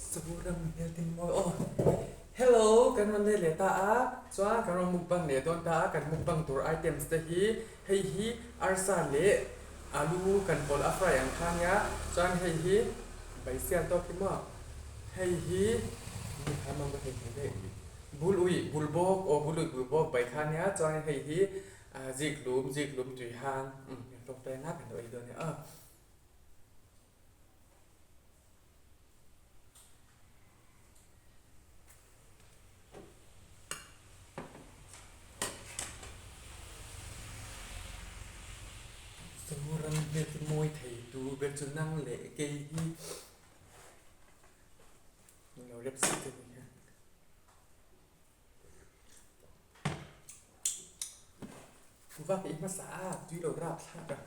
Zoram hmel tin mawi aw. Hello kan rawn let leh ta a, chuan kan rawn mukbang leh dawn ta a, kan mukbang tur items te hi hei hi arsa leh alu kan pawlh a fry ang kha nia, chuan hei hi baisial tawk hi maw, hei hi mi kha mang ka thei thei daih bul uih bul bawk aw bul uih bul bawk bai kha nia, chuan hei hi ziklum ziklum tui hang umm tawngtai nga kan lo ei dawn nia aw. Zoram hmel mawi thei tu ber chu nang leh kei hi lo rep si te ni hian. Vak i hmasa a tui lo rap thlak a.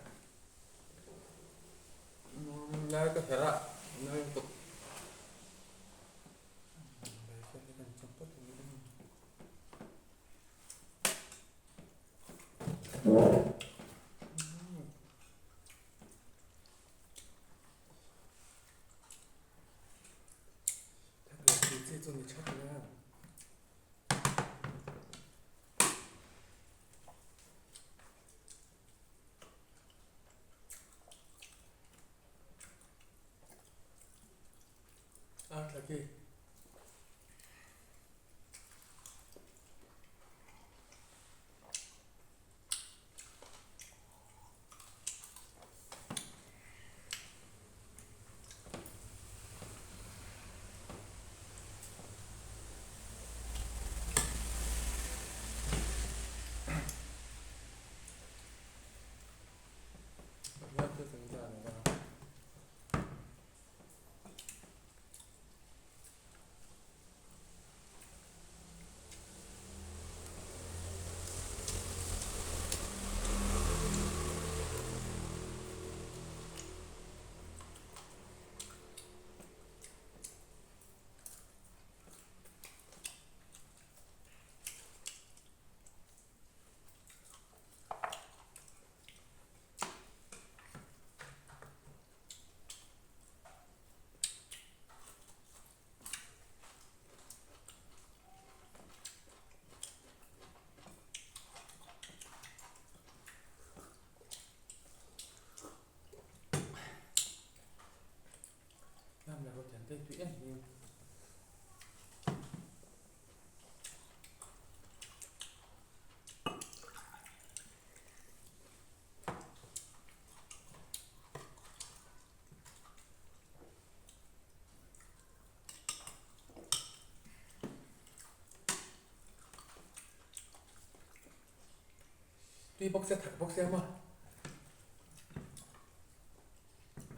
Nai ka herh a, nai tuk. A tla khi. Lam la ruat hian tei tui em em. Tui bawk sia thak bawk sia maw.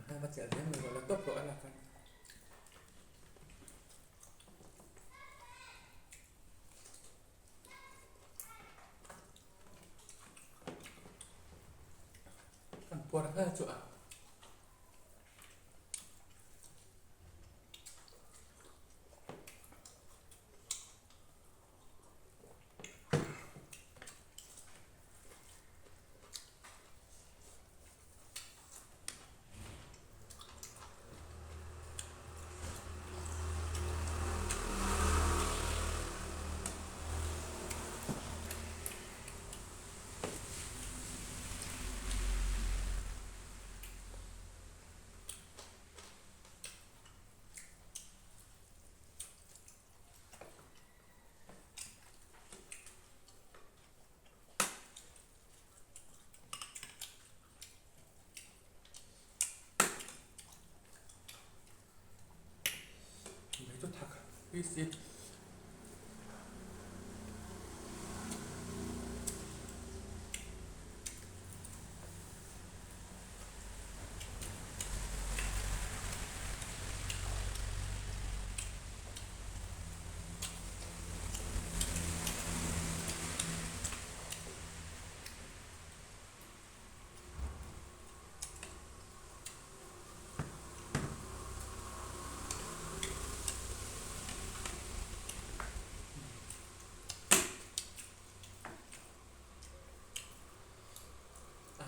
Hai va chelh zel mai rawh la tawp rawh a lak a. Kan puar nghal chu a. Mai chu thak tui si.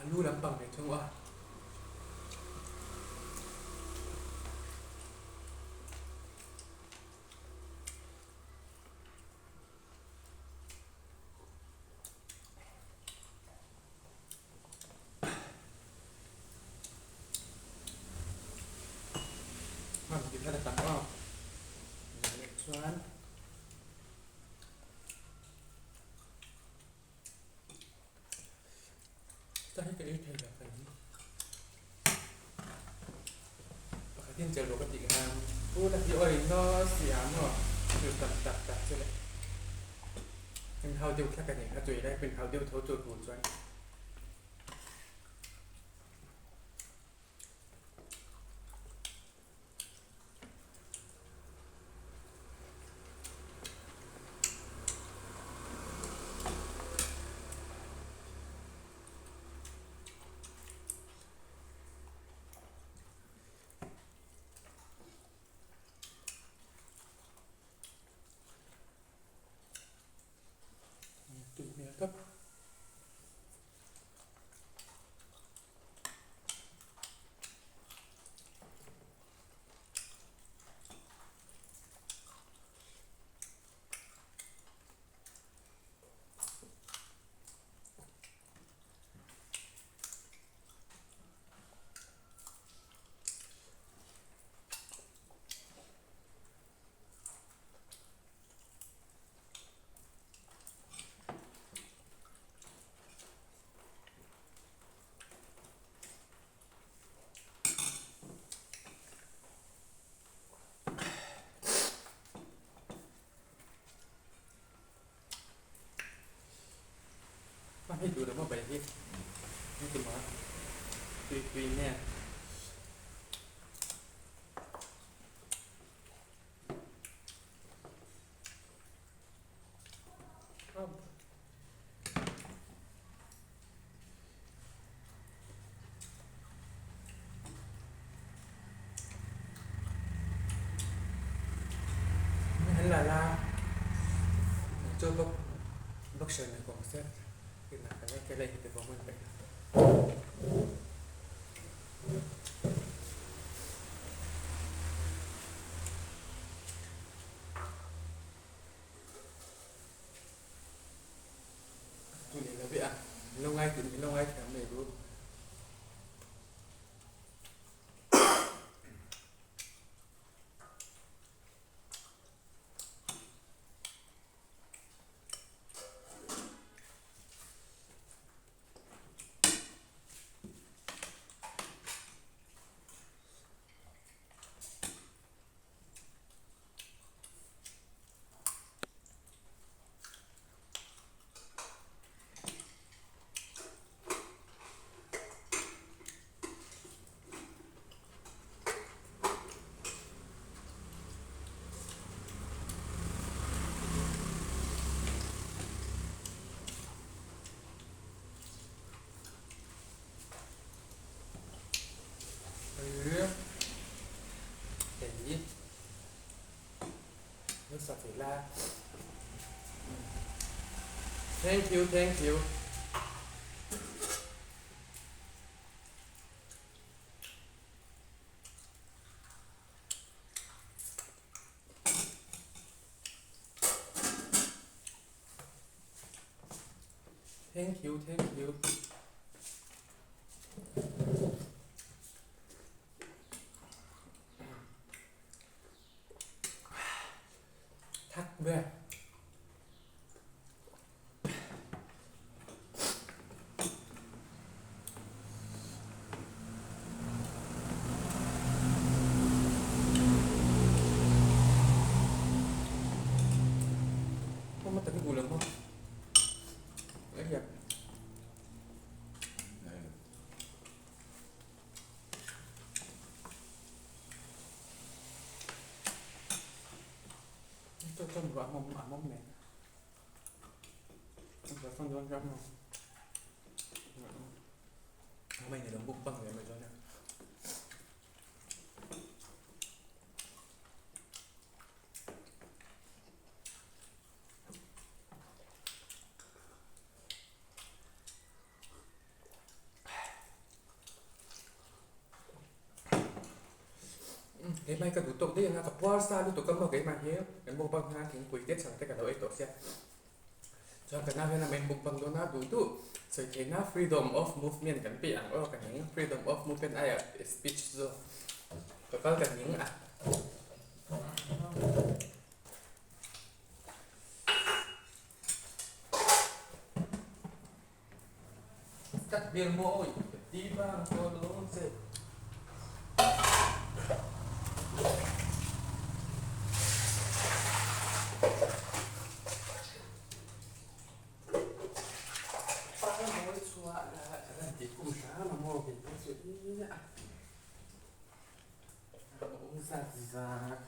Alu lampang ve thung a. Rawn ti hlat a tam aw. Leh chuan. Sa hi ka ei thei lo kan pakhat in chelh rawh ka tih khan pu la hi awi naw si a maw chu tam tak tak chu le in hau deuh thlak a ni a tui lai pawh in hau deuh tho tur tur chuan. Tui hmel tawp. A hei duh lo maw bai hi heti maw tui tui nge. La la chu bawk boxer ni kawng se Tu leh lo ve a, min lo ngai min lo ngai thiam mai ru. Hei Thank you, thank you. Thank you, thank you. Thak ve. Không mất cái bù lớn không? Lấy hiệp. Cho cho một đoạn mông à mông này. Và xong rồi ăn không? Mày này nó bụng bằng này mày cho nè. Keimah hi ka duh tawk daih ang a, ka puar sa lutuk a maw keimah hi kan mukbang hna thingpui te chhang te ka lo ei tawh sia. Chuan ka nau hian a main mukbang dawn a duh duh sawi theihna freedom of movement kan pe ang aw ka ning freedom of movement aia speech zawk ka kal ka ning a. Parmawi chhuah la ka lan tih kum hram a maw kei pawh chu i a awm zat zat.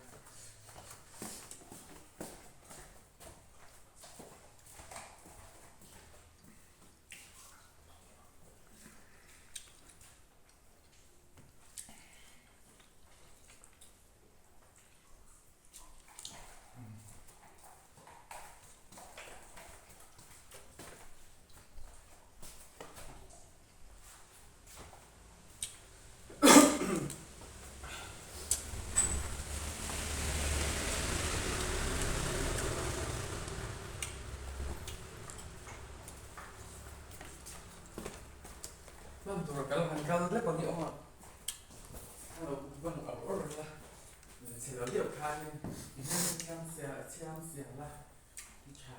Hman tur kal han kal lek ang i awm a, a lo bang awr awr la, chhe lo deuh khanin i hming thiam sia thiam sia la i tha.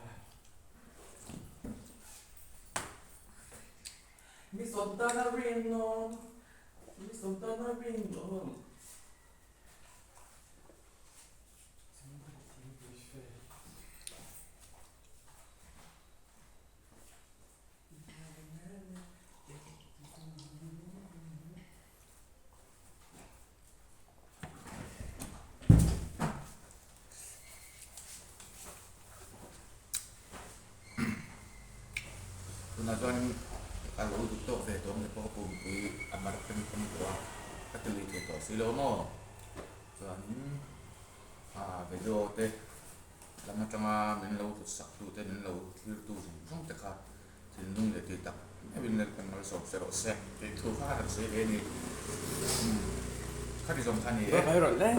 Mi sawm tana rinawm, mi sawm tana rinawm. Tunah chuan a lo duh tawk ve tawh ang te pawh ka pumpui a mar peng peng tawh a, ka ti lui thei tawh si lo maw? Chuanin ah video te lam atanga min lo hlut sak tu te min lo thlir tu zawng zawng te kha thinlung leh tih tak meuhin Lalpan malsawm se rawh se tih thu kha a rawn sawi ve a ni. Khati zawng kha a ni e. Bye bye rawh le.